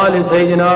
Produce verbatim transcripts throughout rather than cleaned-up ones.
آل سیدنا۔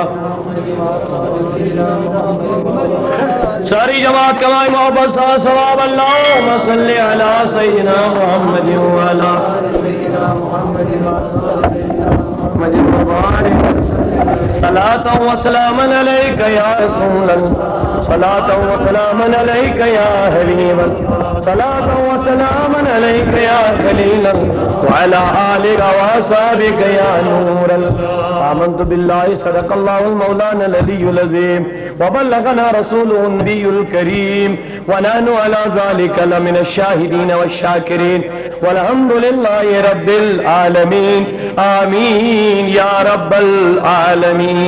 ساری جماعت کمائے محبت سا ثواب۔ اللهم صل على سيدنا محمد وعلى آل سيدنا محمد وعلى آل سيدنا محمد وبارك وسلم۔ صلاة وسلاما عليك يا رسول الله، صلاة وسلاما عليك يا حبيب الله، صلاة وسلاما عليك يا خليل الله، وعلى آلك وأصحابك يا نور الله۔ آمنت بالله، صدق الله المولانا العلي العظيم، وبلغنا رسوله النبي الكريم، ونحن على ذلك لمن الشاهدين والشاكرين، والحمد لله رب العالمين۔ آمين يا رب العالمين۔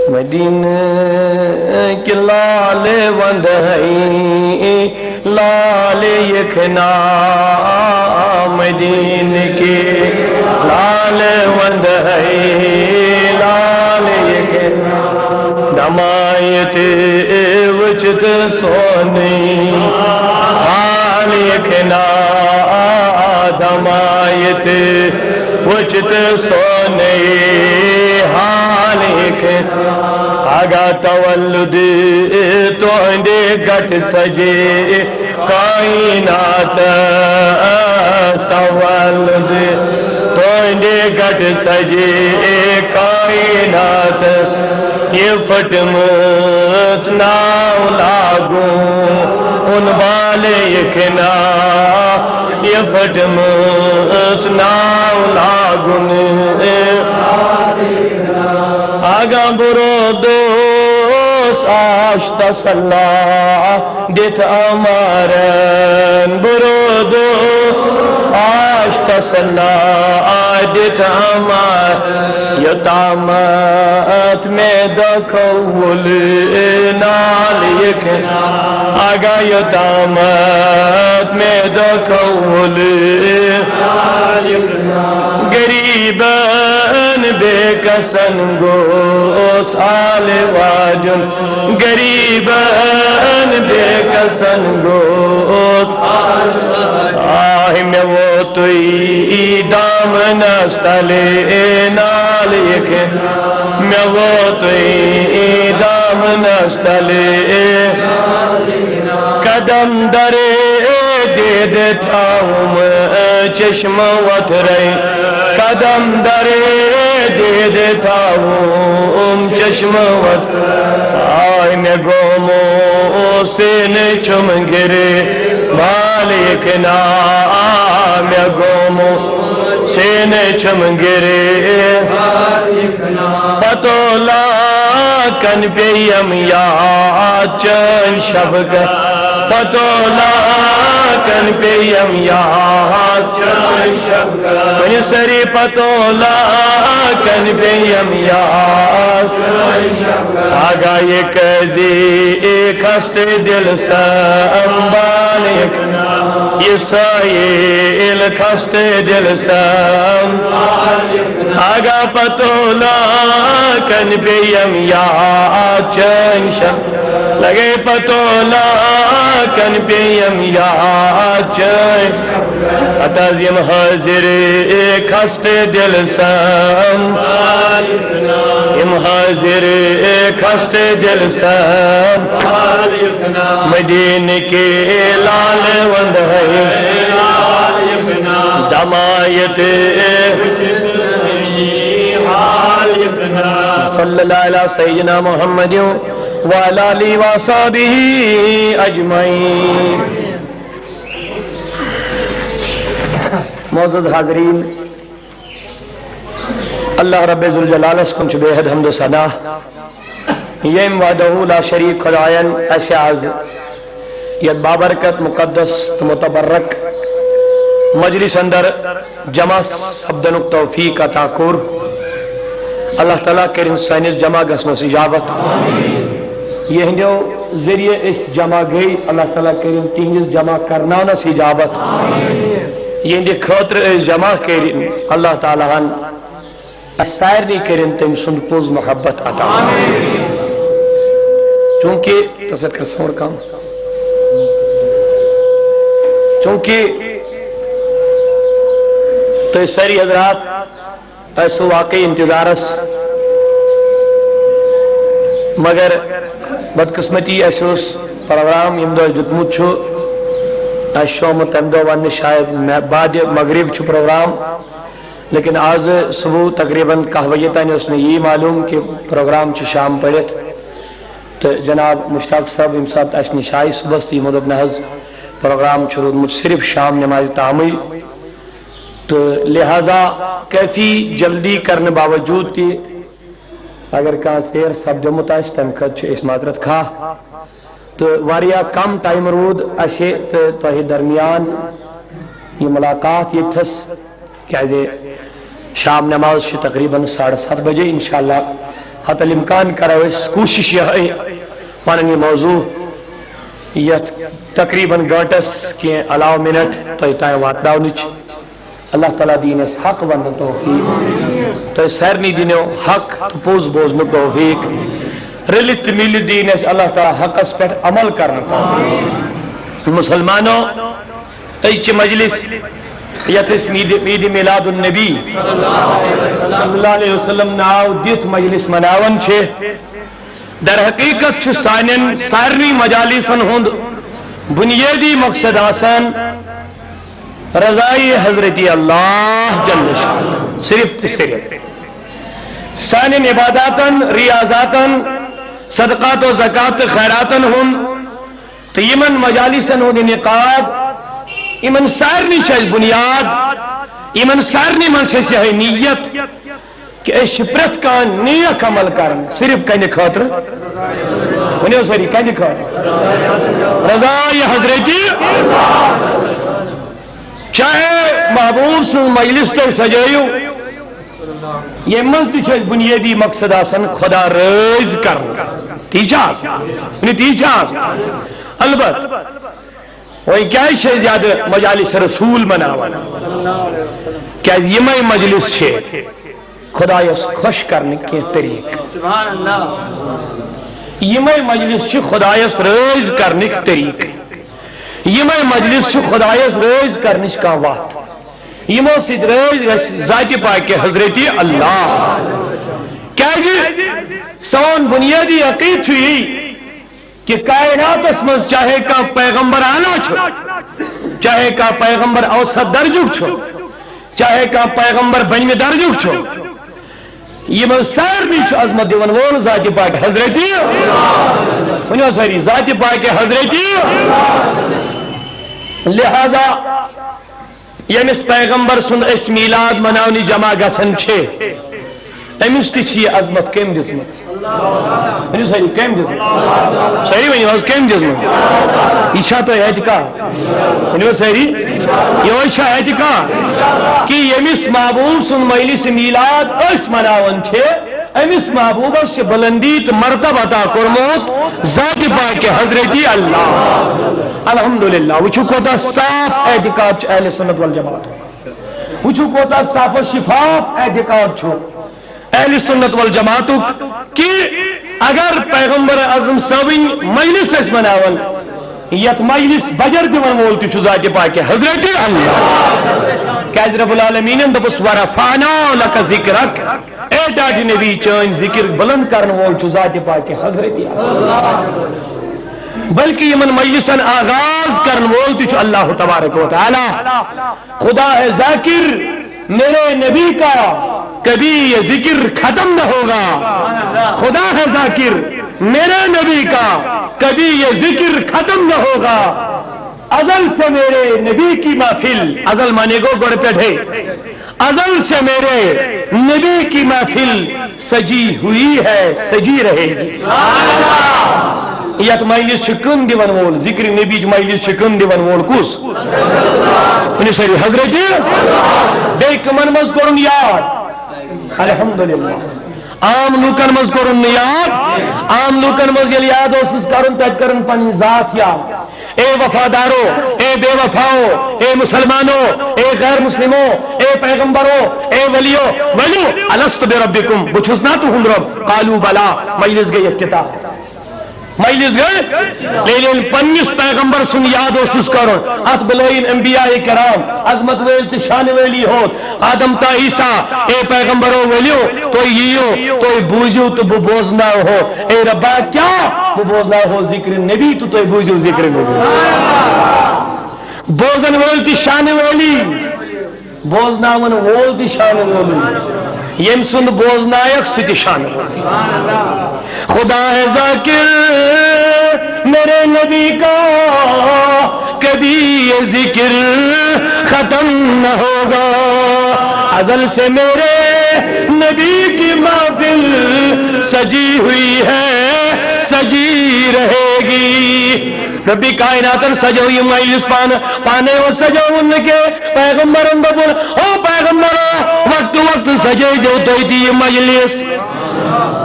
مدینہ کہ لال وند ہے، لال یکنا۔ مدینہ کہ لال وند ہے، لال یکنا۔ دمایت وچت سونی حال یکنا۔ دمایت وچت سونی حال یکنا۔ اگا تولد تہندِ گٹ سجے کائنات، تولد تہندِ گٹ سجے کائنات۔ یہ پھٹمٕژ ناو لاگُن بال یکنا، یہ پھٹمٕژ ناو لاگُن۔ اگاں برو دوس آش تسلا دِتھ امارن، برو دوس آش تسلا دِتھ امار۔ یوتامتھ مےٚ دۄکھوُل نال یکنا، اگاں یوتامتھ مےٚ دۄکھوُل۔ غریبن بے کسن گوس حال واجُن، غریبن بے کسن گوس۔ آہ مےٚ ووتُے دامنس تلے نال یکنا، مےٚ ووتُے دامنس تلے۔ قدم درے دید تھاوم چشم وتھرے، قدم درے دید تھاوم چشم وتھ۔ آہ مےٚ گومو سین چھُم گرے مال یکنا، آہ مےٚ گومو سین چھُم گرے۔ پتولا کن پیم یاد چٲنۍ شفقت، پتولا کن پیم یاد چٲنۍ شفقت۔ کُنہِ سری پتولا کن پیم یاد۔ آگاہ یہ قاضی خستہ دل سنبھال، یہ سائل خستہ دل سنبھال۔ آگاہ پتولا کن پیم یاد چٲنۍ شفقت۔ لگے پتولا کن پیم یاد چٲنۍ۔ پتہٕ حظ یِم حٲضِر خستہٕ دِل سان، یِم حٲضِر خستہٕ دِل سان۔ مدینہ کے لال وند ہے دمایت۔ صلی اللہ علی سیدنا محمد وعلی آلہ وصحبہ اجمعین۔ معزز حاضرین، اللہ رب ذوالجلالس کُن چھُ بے حد حمد و ثنا، ییٚمۍ وحدہ لا شریک خدایَن اَسہِ آز یَتھ بابرکت، مقدس تہٕ متبرک مجلس اندر جمع سپدنُک توفیق عطا کوٚر۔ اللہ تعالیٰ کٔرِن سٲنِس جمع گژھنَس اجابت۔ یِہنٛدیو ذٔریعہٕ أسۍ جمع گٔے، اللہ تعالیٰ کٔرِن تِہنٛدِس جمع کرناونَس اجابت۔ یِہنٛدِ خٲطرٕ أسۍ جمع کٔرِن، اللہ تعالیٰ ہن اَسہِ سارنٕے کٔرِن تٔمۍ سُنٛد پوٚز محبت عطا۔ چونکہ، تَس پٮ۪ٹھ کر sound کم۔ چونکہ تُہۍ سٲری حضرات اسہِ اوس واقعی انتظارس، مگر بدقسمتی اسہِ اوس پروگرام ییٚمہِ دۄہ اسہِ دیُتمُت چھُ، اسہِ چھُ آمُت تمہِ دۄہ وننہٕ شاید مے-، بعد مغرب چھُ پروگرام، لیکن آز صبح تقریباً کاہ بجے تام اوس مےٚ یی معلوم کہ پروگرام چھُ شام پٔرِتھ۔ تہٕ جناب مشتاق صٲب ییٚمہِ ساتہٕ اسہِ نِش آیہِ صبحس تہٕ یِمو دوٚپ، نہ حظ، پروگرام چھُ روٗدمُت صرف شام نمازِ تامٕے۔ تہٕ لہذا کٲفی جلدی کرنہٕ باوجود تہِ اگر کانٛہہ ژیر سپدیومُت آسہِ، تمہِ خٲطرٕ چھِ أسۍ معذرت خواہ۔ تہٕ واریاہ کم ٹائم روٗد اسہِ تہٕ تۄہہِ درمیان یہِ ملاقات ییٚتھس، کیازِ شام نماز چھِ تقریباً ساڑٕ ستھ بجے۔ انشاءاللہ حتی الامکان کرو أسۍ کوٗشش یِہے پنٕنۍ یہِ موضوع یتھ تقریباً گٲنٹس کینٛہہ علاوٕ منٹ تۄہہِ تام واتناونٕچ۔ اللہ تعالیٰ دِیِن اَسہِ حق وننہٕ توفیق۔ تۄہہِ سارنٕے دِنو حق تہٕ پوٚز بوزنُک توفیق۔ رٔلِتھ تہٕ مِلِتھ دِیِن اَسہِ اللہ تعالیٰ حقس پٮ۪ٹھ عمل کرنہٕ توفیق۔ مسلمانو، أزچہِ مجلس یتھ أسۍ میٖدِ، میٖدِ میلاد النبی صلی اللہ علیہ وسلم ناو دِتھ مجلس مناوان چھِ، در حقیقت چھُ سانٮ۪ن سارنٕے مجالسن ہُنٛد بنیٲدی مقصد آسان رضائے حضرت اللہ جل شانہ، صرف تہٕ صرف۔ سانٮ۪ن عباداتن، ریاضاتن، صدقات و زکات تہٕ خیراتن ہُنٛد تہٕ یِمن مجالسن ہُنٛد انعقاد، یِمن سارنٕے چھُ اَسہِ بُنیاد، یِمن سارنٕے منٛز چھِ اَسہِ یِہے نیت کہ أسۍ چھِ پرٛٮ۪تھ کانٛہہ نیک عمل کران صرف کَمہِ خٲطرٕ؟ ؤنِو سٲری، کَمہِ خٲطرٕ؟ رضائے حضرت۔ چاہے محبوب سٕنٛز مجلس تُہۍ سجٲیِو، ییٚمہِ منٛز تہِ چھُ اَسہِ بُنیٲدی مقصد آسان خدا رٲضۍ کرُن۔ تی چھا آسان؟ ؤنِو، تی چھا آسان؟ البتہ وۄنۍ کیازِ چھِ أسۍ زیادٕ مجالس رسول مناوان؟ کیازِ یِمے مجلس چھِ خدایس خۄش کرنٕکۍ کینٛہہ طریٖقہٕ۔ سبحان اللہ۔ یِمے مجلس چھِ خدایس رٲضۍ کرنٕکۍ طریٖقہٕ۔ یِمے مجلس چھِ خدایس رٲضۍ کرنٕچ کانٛہہ وتھ۔ یِمو سۭتۍ رٲضۍ گژھِ ذاتِ پاکہِ حضرت اللہ۔ کیازِ سون بنیٲدی عقیدٕ چھُ یی کہ کائناتس منٛز چاہے کانٛہہ پیغمبر اعلیٰ چھُ، چاہے کانٛہہ پیغمبر اوسط درجُک چھُ، چاہے کانٛہہ پیغمبر بٔنمہِ درجُک چھُ، یِمن سارنٕے چھُ عظمت دِوان وول ذاتِ پاک حضرت۔ ؤنِو سٲری، ذاتِ پاک حضرت۔ لہذا ییٚمِس پیغمبر سُنٛد أسۍ میلاد مناونہِ جمع گژھان چھِ، أمِس تہِ چھِ یہِ عظمت کٔمۍ دِژمٕژ؟ ؤنِو سٲری، کٔمۍ دِژمٕژ؟ سٲری ؤنِو حظ، کٔمۍ دِژمٕژ؟ یہِ چھا تۄہہِ اعتقاد؟ ؤنِو حظ سٲری، یِہوٚے چھا اعتقاد کہِ ییٚمِس محبوب سُنٛد مجلس میلاد أسۍ مناوان چھِ، أمِس محبوبس چھِ بلندی تہٕ مرتبہ عطا کوٚرمُت ذاتِ پاکہِ حضرت اللہ۔ الحمدللہ، وٕچھِو کوٗتاہ صاف اعتقاد چھُ اہل سنت والجماعت۔ وٕچھِو کوٗتاہ صاف و شفاف اعتقاد چھُ اہل سنت والجماعتُک کہ اگر پیغمبر اعظم صٲبٕنۍ مجلس ٲسۍ مناوان، یتھ مجلس بجر دِوان وول تہِ چھُ ذاتِ پاکہِ حضرت اللہ۔ کیازِ رب العالمینن دوٚپُس، "ورفعنا لک ذکرک"، اے ٹاٹھہِ نبی، چٲنۍ ذکر بلند کرن وول چھُ ذاتِ پاکہِ حضرت اللہ۔ بلکہ یِمن مجلسن آغاز کرن وول تہِ چھُ اللہ تبارک و تعالیٰ۔ خدا ہے ذاکر، میرے نبی کا کبھی یہ ذکر ختم نہ ہوگا۔ خدا ہے ذاکر، میرے نبی کا کبھی یہ ذکر ختم نہ ہوگا۔ ازل سے میرے نبی کی محفل، ازل معنی گوٚو گۄڈٕ پٮ۪ٹھَے، ازل سے میرے نبی کی محفل سجی ہوئی ہے، سجی رہے گی۔ یتھ مجلس چھِ کٕم دِوان وول، ذکر نبی چہِ مجلس چھِ کٕم دِوان وول، کُس؟ ؤنِو سٲری، حضرت۔ بیٚیہِ کٕمن منٛز کوٚرُن یاد؟ الحمدللہ۔ عام لوٗکن منٛز کوٚرُن نہٕ یاد۔ عام لوٗکن منٛز ییٚلہِ یاد اوسُس کرُن، تتہِ کٔرٕن پنٕنۍ ذات یاد۔ اے وفادارو، اے بے وفاؤ، اے مسلمانو، اے غیر مسلمو، اے پیغمبرو، اے ولیو، ولو، الست بربکم، بہٕ چھُس نا تُہُنٛد رب؟ قالوا بلا، مجلس گٔے افتتاح۔ مجلس گٔے، ییٚلہِ ییٚلہِ پننِس پیغمبر سُنٛد یاد اوسُس کرُن، اتھ بُلٲیِن انبیاء کرام، عظمت وٲلۍ تہٕ شانہٕ وٲلی ہوت، آدم تا عیسیٰ، اے پیغمبرو ؤلِو، تُہۍ یِیِو، تُہۍ بوٗزِو تہٕ بہٕ بوزناوہو۔ اے ربا، کیٛاہ؟ بہٕ بوزناوہو ذکر نبی تہٕ تُہۍ بوٗزِو ذکر نبی۔ بوزن وٲلۍ تہِ شانہٕ وٲلی، بوزناون وول تہِ شانہٕ وولٕے، ییٚمۍ سُنٛد بوزنایکھ سُہ تہِ شانہٕ وول۔ خدا ہے ذاکر میرے نبی کا، کبھی یہ ذکر ختم نہ ہوگا۔ ازل سے میرے نبی کی محفل سجی ہوئی ہے، سجی رہے گی۔ ربِ کائناتن سجٲو یہِ مجلس پانہٕ، پانے یوت سجٲوُن نہٕ کینٛہہ۔ پیغمبرن دوٚپُن، او پیغمبرو، وقتہٕ وقتہٕ سجٲے زیو تُہۍ تہِ یہِ مجلس۔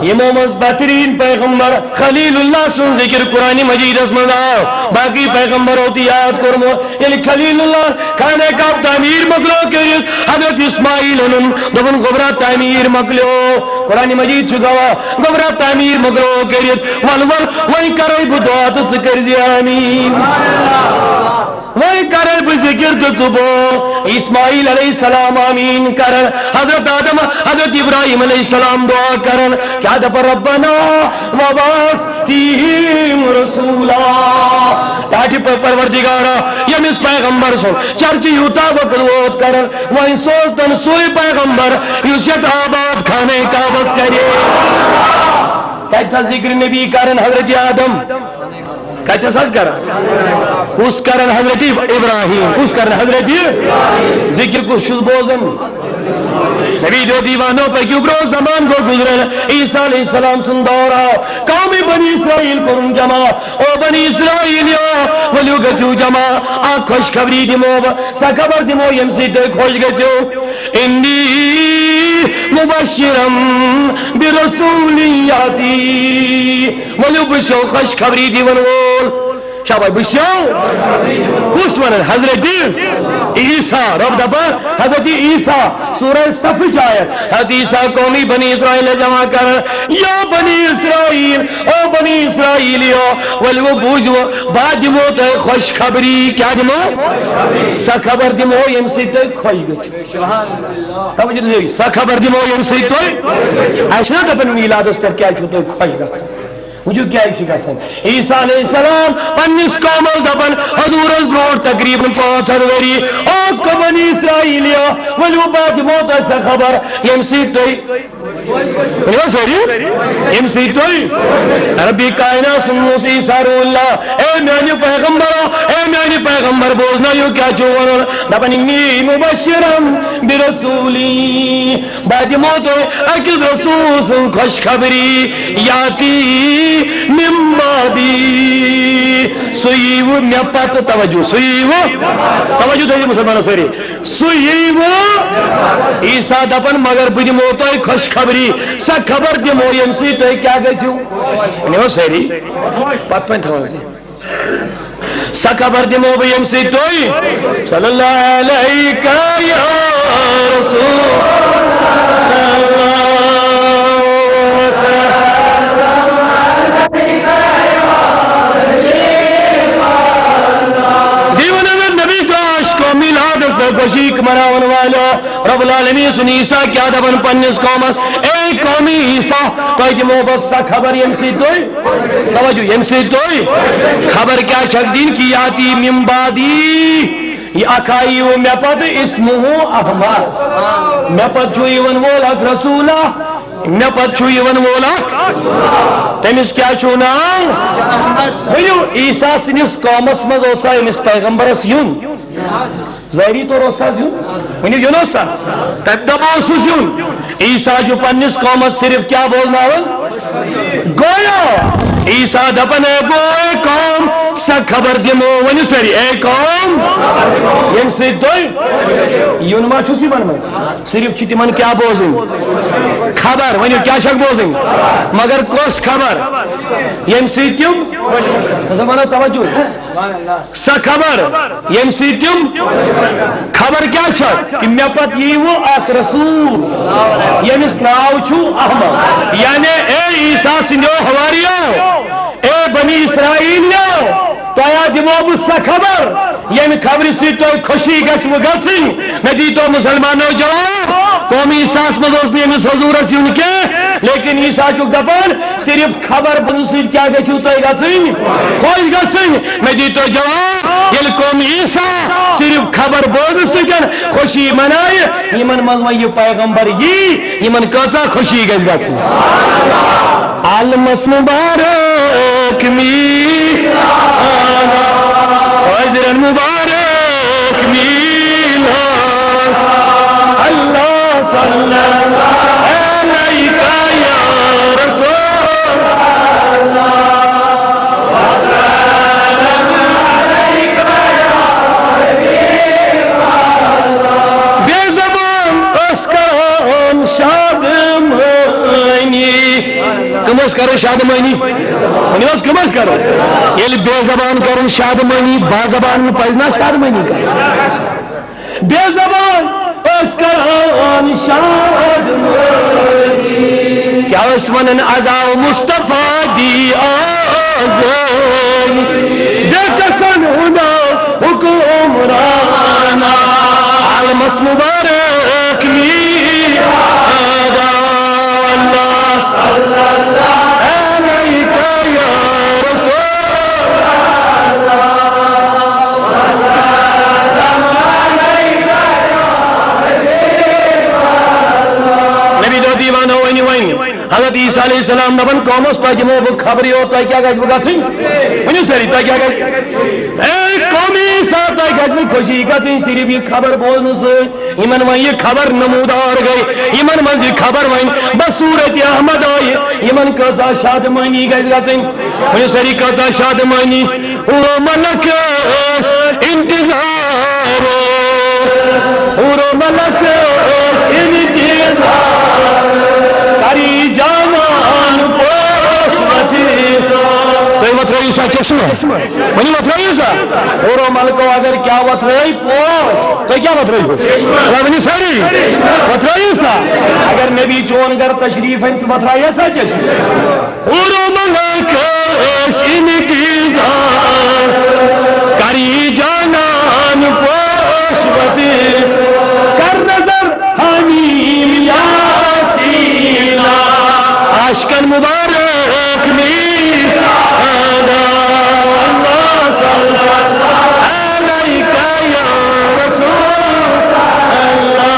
یِمو منٛز بہتریٖن پیغمبر خلیل اللہ سُنٛد ذکر قرآن مجیدس منٛز آو، باقی پیغمبرو تہِ یاد کوٚرمُت۔ ییٚلہِ خلیل اللہ خانہ کعبہ تعمیٖر مۄکلو کٔرِتھ، حضرت اسماعیل اوٚنُن، دوٚپُن، گوٚبرا، تعمیٖر مۄکلیو۔ قرآن مجید چھُ گواہ، گوٚبرا، تعمیٖر مۄکلو کٔرِتھ، وَل وَل، وۄنۍ کَرَے بہٕ دُعا تہٕ ژٕ کٔرۍزِ آمیٖن۔ وۄنۍ کَرَے بہٕ ذِکِر تہٕ ژٕ بوز۔ اسماعیل علیہ السلام آمیٖن کَران، حضرت آدم، حضرت ابراہیم علیہ السلام دُعا کَران، کیٛاہ دَپان؟ ربنا وبعث فیہم رسولا۔ ٹاٹھہِ پہ-، پروردگارا، ییٚمِس پیغمبر سُنٛد چرچہِ یوٗتاہ وقت ووت کران، وۄنۍ سوز تن سُے پیغمبر یُس یتھ آباد خانہ کعبس کرِ۔ کتہِ تھا ذکر نبی کران حضرت آدم؟ کتہِ تھا حض کران؟ کُس کران حضرت ابراہیم؟ کُس کران حضرت؟ ذکر کُس چھُس بوزان؟ نبی دیو دیوانو پٔکِو برٛونٛہہ، زمان گوٚو گُزران، عیسیٰ علیہ السلام سُنٛد دور آو، قوم بنی اسرائیل کوٚرُن جمع، او بنی اسرائیلیو، ؤلِو گٔژھِو جمع، اکھ خۄشخبری دِمو بہٕ، سۄ خبر دِمو ییٚمہِ سۭتۍ تُہۍ خۄش گٔژھِو۔ انی مبشرم برسول یاتی، ؤلِو بہٕ چھُسو خۄشخبری دِوَن وول۔ شاباش، بہٕ چھُسو۔ کُس وَنان؟ حضرت عیسیٰ۔ رب دَپان، حضرت عیسیٰ، سورہ صف چھ آیت۔ حضرت عیسیٰ قومی بنی اسرائیل جمع کران، یا بنی اسرائیل، او بنی اسرائیلیو، ؤلِو بوٗزِو، بہٕ دِمو تۄہہِ خۄشخبری۔ کیٛاہ دِمو؟ سۄ خبر دِمو ییٚمہِ سۭتۍ تُہۍ خۄش گٔژھِو۔ توجہ دیو، سۄ خبر دِمو ییٚمہِ سۭتۍ تُہۍ، اَسہِ چھِنہ دَپان میٖلادَس پٮ۪ٹھ کیٛازِ چھِو تُہۍ خۄش گژھان؟ وٕچھِو کیٛازِ چھِ گژھان۔ عیسیٰ علیہ السلام پننِس قومس دپان، حضورس برونٹھ تقریباً پانٛژھ ہتھ ؤری، او بنی اسرائیلیو، ؤلِو بہٕ دِمو تۄہہِ سۄ خبر، ییٚمہِ سۭتۍ تُہۍ، ؤنِو سٲری، ییٚمہِ سۭتۍ تُہۍ، ربِ کائنات سُنٛد اوس عیسیٰ روح اللہ، اے میانہِ پیغمبرو، اے میانہِ پیغمبر، بوزنٲیِو کیٛاہ چھُو ونان، دپان، انی مبشرم برسولی، بہٕ دِمو تۄہہِ أکِس رسول سٕنٛز خۄشخبری، یاتی من بعدی، سُہ ییٖوٕ مےٚ پتہٕ، توجہ، سُہ ییٖوٕ، توجہ تھٲیِو مُسلمانو سٲری، سُہ ییٖوٕ۔ عیسیٰ دپان، مگر بہٕ دِمو تۄہہِ خۄشخبری، سۄ خبر دِمو ییٚمہِ سۭتۍ تُہۍ کیٛاہ گٔژھِو؟ ؤنِو سٲری، پتہٕ پنۍ تھاوان سُہ۔ سۄ خبر دِمو بہٕ ییٚمہِ سۭتۍ تُہۍ صلی اللہ علیہ یا رسول اللہ۔ دیوان احمد نبی داش کو میلادس پہ خوشی مناون والو، رب العالمین سُنٛد عیسیٰ کیٛاہ دپان پننِس قومس، اے قومی عیسیٰ، تۄہہِ دِمو بہٕ سۄ خبر ییٚمہِ سۭتۍ تُہۍ، توجہ، ییٚمہِ سۭتۍ تُہۍ خبر کیٛاہ چھکھ دِنۍ کہِ یاتی من بعدی، یہِ اکھ آیہِ یِیِو مےٚ پتہٕ اسمہ احمد، مےٚ پتہٕ چھُ یِوان وول اکھ رسولہ، مےٚ پتہٕ چھُ یِوان وول اکھ، تٔمِس کیٛاہ چھُو ناو؟ ؤنِو، عیسیٰ سٕنٛدِس قومس منٛز اوسا أمِس پیغمبرس یُن؟ ظٲہری طور اوس حظ یُن؟ ؤنِو، یُن اوس سا؟ تَمہِ دۄہ ما اوسُس یُن؟ عیسیٰ چھُ پننِس قومس صرف کیٛاہ بوزناوان؟ گویا عیسیٰ دپان، اے گو، اے قوم، سۄ خبر دِمو، ؤنِو سٲری، اے قوم، ییٚمہِ سۭتۍ تُہۍ، یُن ما چھُس یِمن منٛز؟ صرف چھِ تِمن کیٛاہ بوزٕنۍ؟ خبر، ؤنِو کیٛاہ چھکھ بوزٕنۍ؟ مگر کۄس خبر؟ ییٚمہِ سۭتۍ تِم، مُسلمانو توجہ۔ سۄ خبر، ییٚمہِ سۭتۍ تِم، خبر کیٛاہ چھےٚ؟ کہِ مےٚ پتہٕ ییٖوٕ اکھ رسول، ییٚمِس ناو چھُ احمد۔ یعنی، اے عیسیٰ سٕنٛدیو حواریو، اے بنی اسرائیلیو، تۄہہِ ہا دِمو بہٕ سۄ خبر، ییٚمہِ خبرِ سۭتۍ تۄہہِ خوشی گژھِوٕ گژھٕنۍ۔ مےٚ دیٖتو مسلمانو جواب، قومی عیسیٰ ہس منٛز اوس نہٕ أمِس حضوٗرس یُن کینٛہہ، لیکن عیسیٰ چھُکھ دپان، صرف خبر بوزنہٕ سۭتۍ کیٛاہ گژھِو تۄہہِ گژھٕنۍ؟ خۄش گژھٕنۍ۔ مےٚ دیٖتو جواب، ییٚلہِ قومی عیسیٰ صرف خبر بوزنہٕ سۭتۍ خوشی منایہِ، یِمن منٛز وۄنۍ یہِ پیغمبر یی، یِمن کۭژاہ خوشی گژھِ گژھٕنۍ۔ عالمس مبارک میٖلاد، حٲضرن مبارک میٖلاد۔ اللہ صلی اللہ علیک یا رسول اللہ۔ بے زبان ٲس کران شادمٲنی۔ کم ٲس کران شادمٲنی؟ ؤنِو حظ، کم ٲس کران؟ ییٚلہِ بے زبان کران شادمٲنی، با زبان پزِ نا شادمٲنی کرٕنۍ؟ بے زبان ٲس کران شادمٲنی۔ کیٛاہ ٲسۍ ونان، از آو مصطفیٰ دی آزٲنی۔ بے کسن ہُنٛد حکمران، عالمس مبارک میٖلاد۔ اللہ صلی اللہ علیک یا رسول اللہ۔ نبی دوٚپ، دیوانو، ؤنِو وۄنۍ۔ حضرت عیسیٰ علیہ السلام دپان، قومس، تۄہہِ دِمو بہٕ خبرٕے یوت، تۄہہِ کیٛاہ گژھِوٕ گژھٕنۍ؟ ؤنِو سٲری، تۄہہِ کیٛاہ گژھِ؟ اے قومی عیسیٰ، تۄہہِ گژھِ نہٕ خوشی گژھٕنۍ صرف یہِ خبر بوزنہٕ سۭتۍ۔ یِمن وۄنۍ یہِ خبر نمودار گٔے، یِمن منٛز یہِ خبر وۄنۍ بصورت احمد آیہِ، یِمن کۭژاہ شادمٲنی گژھِ گژھٕنۍ؟ ؤنِو سٲری، کۭژاہ شادمٲنی؟ حور و ملک ٲس انتظار، حور و ملک ٲس انتظار، کری جانان پوش وتھِ۔ تُہۍ وۄتھرٲیِو سا چشمہٕ، ؤنِو وۄتھرٲیِو سا۔ حور و ملکو اگر کیٛاہ وۄتھرٲے؟ پوش۔ تُہۍ کیٛاہ وۄتھرٲیِو؟ تُہۍ ؤنِو سٲری، وۄتھرٲیِو سا۔ اگر نبی چون گرٕ تشریف انہِ، ژٕ وۄتھرایہ سا چشمہٕ؟ حور و ملک ٲسۍ انتظار، کری جانان پوش وتھِ۔ کر نظر حمیم یاسین، عاشقن مبارک میٖلاد۔ اللہ صلی اللہ علیک یا رسول اللہ۔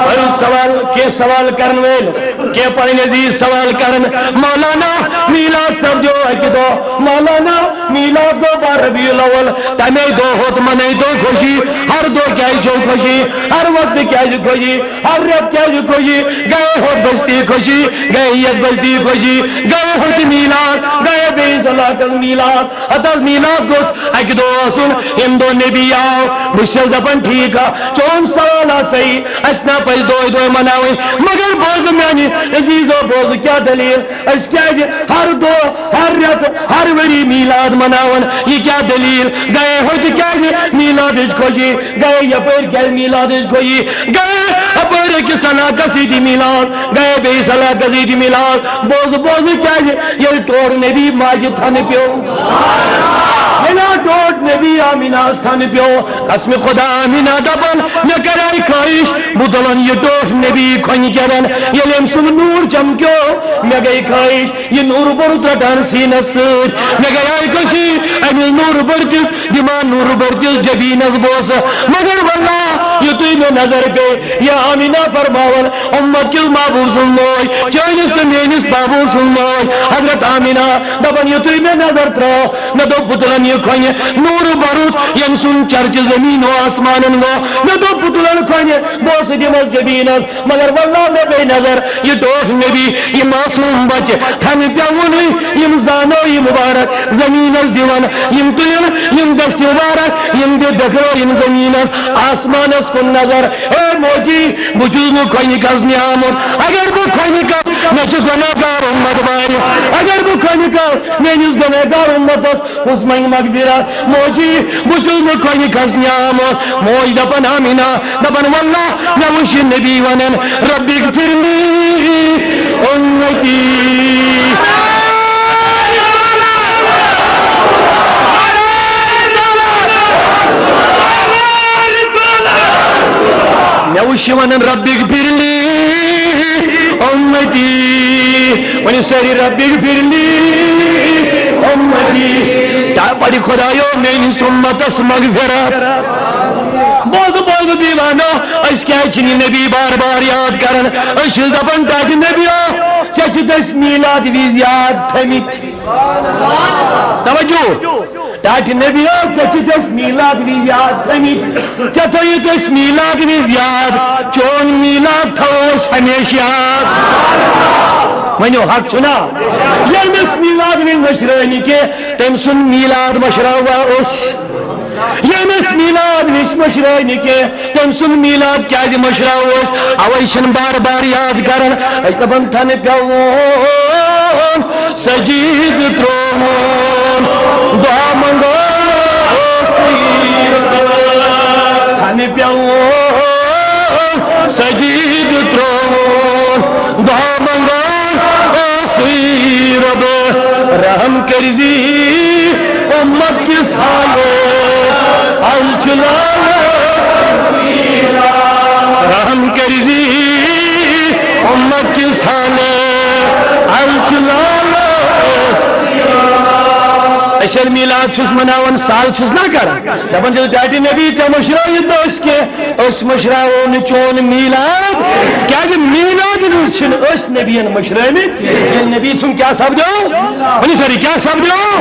بٔرِو سوال، کینٛہہ سوال کرن وٲلۍ، کینٛہہ پنٕنۍ عزیز سوال کرن۔ مولانا، میٖلاد سپدیو اکہِ دۄہ۔ مولانا، میٖلاد گوٚو باہ ربیع الاول۔ تمے دۄہ ہوت منٲیتو خوشی۔ ہر دۄہ کیٛازِ چھو خوشی؟ ہر وقتہٕ کیٛازِ خوشی؟ ہر رٮ۪تہٕ کیٛازِ خوشی؟ گٔیے ہوت بستی خوشی، گٔیے یتھ بستی خوشی، گٔیے ہوتہِ میٖلاد، گٔیے بیٚیِس علاقس میٖلاد۔ ہتہٕ حظ میٖلاد گوٚژھ اکہِ دۄہ آسُن، ییٚمہِ دۄہ نبی آو۔ بہٕ چھُسَس دپان، ٹھیٖک ہا، چون سوال آ صحیح، اَسہِ نا پزِ دۄہے دۄہے مناوٕنۍ، مگر بوزٕ میانہِ عزیزو، بوزٕ کیٛاہ دٔلیٖل، أسۍ کیٛازِ ہر دۄہ، ہر رٮ۪تہٕ، ہر ؤری میٖلاد مناوان؟ یہِ کیٛاہ دٔلیٖل؟ گٔیے ہوٚتہِ کیٛازِ میٖلادٕچ خوشی؟ گٔیے یپٲرۍ کیٛازِ میٖلادٕچ خوشی؟ گٔیے اپٲرۍ أکِس علاقس ییٚتہِ میٖلاد، گٔیے بیٚیِس علاقس ییٚتہِ میٖلاد۔ بوزٕ، بوزٕ کیٛازِ؟ ییٚلہِ ٹوٹھ نبی ماجہِ تھنہٕ پیوٚو، ییٚلہِ ٹوٹھ نبی آمیناہس تھنہٕ پیوٚو، قسمِ خدا آمینہ دپان، مےٚ کرے خٲہِش، بہٕ تُلن یہِ ٹوٹھ نبی کھۄنہِ کٮ۪تھ۔ ییٚلہِ أمۍ سُنٛد نوٗر چمکیو، مےٚ گٔے خٲہِش، یہِ نوٗر بوٚرُتھ رٹان سیٖنس سۭتۍ۔ مےٚ گٔیے خوشی، أمِس نوٗر بٔرتِس دِما نوٗر بٔرتِس جبیٖنس بوسہٕ۔ مگر واللہ، یُتُے مےٚ نظر پیٚیہِ، یہِ آمینہ فرماوان، اُمت کِس محبوب سٕنٛز موج، چٲنِس تہٕ میٲنِس محبوب سٕنٛز موج، حضرت آمینہ دپان، یُتُے مےٚ نظر ترٲو، مےٚ دوٚپ، بہٕ تُلن یہِ کھۄنہِ نوٗر بوٚرُتھ، ییٚمۍ سُنٛد چرچہِ زمیٖن و آسمانن گوٚو۔ مےٚ دوٚپ، بہٕ تُلن کھۄنہِ، بہٕ اوسُس دِمس جبیٖنس۔ مگر واللہ مےٚ پیٚیہِ نظر، یہِ ٹوٹھ نبی، یہِ معصوم بچہِ، تھنہٕ پیوٚونٕے، یِم زانو یہِ مبارک زمیٖنس دِوان، یِم تُلِن یِم دستہِ مبارک، یِم دِ دکھرٲیِن زمیٖنس، آسمانس کُن نظر۔ اے موجی، بہٕ چھُس نہٕ کھۄنہِ کس نِیامُت۔ اگر بہٕ کھۄنہِ کس مےٚ چھِ گۄنہگار اُمت واریاہ۔ اگر بہٕ کھنہِ کَرٕ میٲنِس گۄنہگار اُمتس، کُس منگہِ مغفرت؟ موجی، بہٕ چھُس نہٕ کھنہِ کھسنہِ آمُت۔ موج دَپان آمیٖنہ، دَپان واللہ مےٚ وُچھ یہِ نبی وَنان ربی اغفر لی اُمتی۔ مےٚ وُچھ یہِ وَنان ربی اغفر لی اُمتی۔ ؤنِو سٲری ربی اغفر لی اُمتی۔ یا پَرِ خۄدایو میٲنِس اُمتس مغفرت۔ بوزو، بوزو دیوانو، أسۍ کیٛازِ چھِنہٕ یہِ نبی بار بار یاد کران؟ أسۍ چھِ دَپان ٹاٹھہِ نبیو، ژےٚ چھِتھ أسۍ میٖلاد وِزِ یاد تھٲمٕتۍ۔ توجہ، ٹاٹھہِ نبیو، ژےٚ چھِتھ أسۍ میٖلاد وِزِ یاد تھٲمٕتۍ۔ ژےٚ تھٲیِتھ أسۍ میٖلاد وِزِ یاد، چون میٖلاد تھاوو أسۍ ہمیشہِ یاد۔ ؤنِو، حق چھُنا؟ ییٚمِس میٖلاد وِزِ مٔشرٲے نہٕ کینٛہہ، تٔمۍ سُنٛد میٖلاد مٔشراووا أسۍ؟ ییٚمِس میٖلاد وِزِ مٔشرٲے نہٕ کینٛہہ، تٔمۍ سُنٛد میٖلاد کیٛازِ مٔشراوو أسۍ؟ اَوَے چھِنہٕ بار بار یاد کران۔ أسۍ دَپان تھنہٕ پیوٚوُن سجیٖد ترٛووُن، دُعا منٛگو اوسُے رۄبَس۔ تھنہٕ پیوٚوُن سجیٖد ترٛووُن، دُعا منٛگو اوسُے رۄبَس۔ رحم کٔرزِ اُمت کِس حالس، از چھُ لالہٕ۔ رحم کٔرزِ اُمت کِس حالس، از چھُ لالہٕ۔ أسۍ ییٚلہِ میٖلاد چھِس مناوان، سال چھِس نہ کران، دَپان چھِس، ڈاٹی نبی، ژےٚ مٔشرٲوِتھ نہٕ أسۍ کینٛہہ، أسۍ مٔشراوو نہٕ چون میٖلاد، کیٛازِ میٖلاد وِزِ چھِنہٕ أسۍ نبیَن مٔشرٲومٕتۍ۔ ییٚلہِ نبی سُنٛد کیٛاہ سپدیو؟ ؤنِو سٲری، کیٛاہ سپدیو؟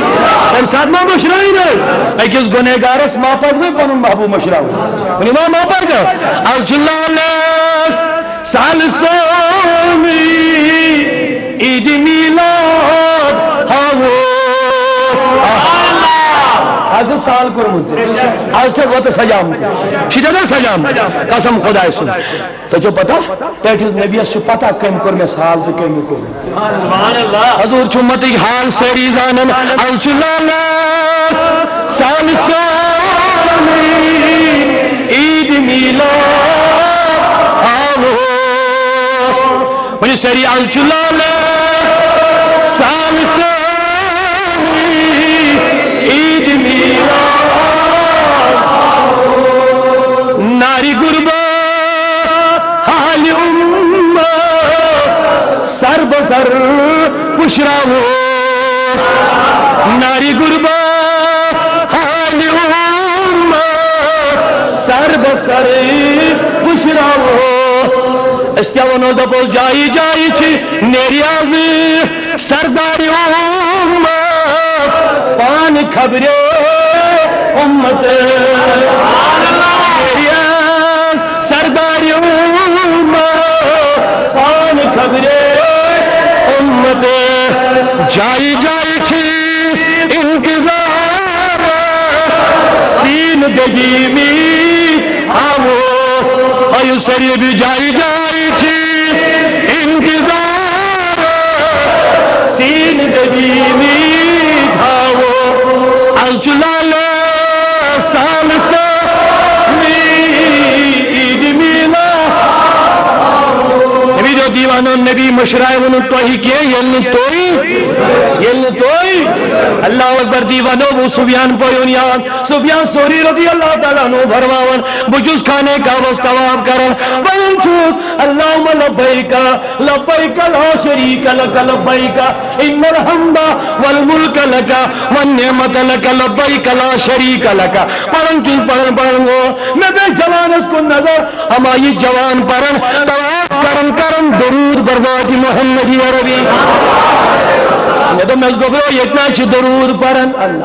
تَمہِ ساتہٕ ما مٔشرٲوِن أسۍ؟ أکِس گۄنہگارس ما پزِ وۄنۍ پنُن محبوب مٔشراوُن؟ ؤنِو ما، ما پزِ؟ از چھُ لالس سال سومی عید میلاد ہاوس۔ از چھُ سال کوٚرمُت ژےٚ۔ از چھَکھ وَتہٕ سجامٕژ۔ چھِ ژےٚ نا سجامٕژ؟ قسم خۄداے سُنٛد۔ تۄہہِ چھو پتہ، ٹٲٹھِس نبیَس چھِ پتہ کٔمۍ کوٚر مےٚ سال تہٕ کٔمۍ نہٕ کوٚر۔ سبحان اللہ۔ حضور چھُ اُمتٕکۍ حال سٲری زانان۔ از چھُ لالس سال سومی عید میلاد ہاوس۔ ؤنِو سٲری، از چھُ لالس سال سومی عید میلاد۔ نارِ غربت حالِ اُمت سر بسر پُشراووس۔ نارِ غربت حالِ اُمت سر بسر پُشراووس۔ أسۍ کیٛاہ وَنو، دَپو جایہِ جایہِ چھِ نیرِ از سردارِ اُمت پانہٕ خبرِ اُمت۔ نیرِ از سردارِ اُمت پانہٕ خبرِ اُمت۔ جایہِ جایہِ چھِس انتظار سیٖنہٕ دٔگی می ہاوو۔ آیو سٲری، بیٚیہِ جایہِ جایہِ چھِس انتظار سیٖنہٕ دٔگی می تھاوو۔ از چھُ لالہٕ سال سومی عید میلاد۔ نبی دیو دیوانو، نبی مٔشرایہِ ووٚنُن تۄہہِ کینٛہہ، ییٚلہِ نہٕ تُہۍ، ییٚلہِ نہٕ تُہۍ۔ اللہ اکبر۔ دیوانو، ابو سفیان پویُن یاد۔ سفیان ثوری رضی اللہ تعالیٰ عنہ فرماوان، بہٕ چھُس خانہ کعبس طواف کران، وَنان چھُس، اللہم لبیک، لبیک لا شریک لک لبیک، ان الحمد والملک لک والنعمت لک لبیک لا شریک لک۔ پران چھُس، پران، پران گوٚو۔ مےٚ پیٚیہِ جوانس کُن نظر، اما یہِ جوان پران، طواف کران کران درود بر ذات محمد عربی۔ مےٚ دوٚپ، مےٚ گوٚبرو، ییٚتہِ نہ چھِ درود پران۔ اللہ۔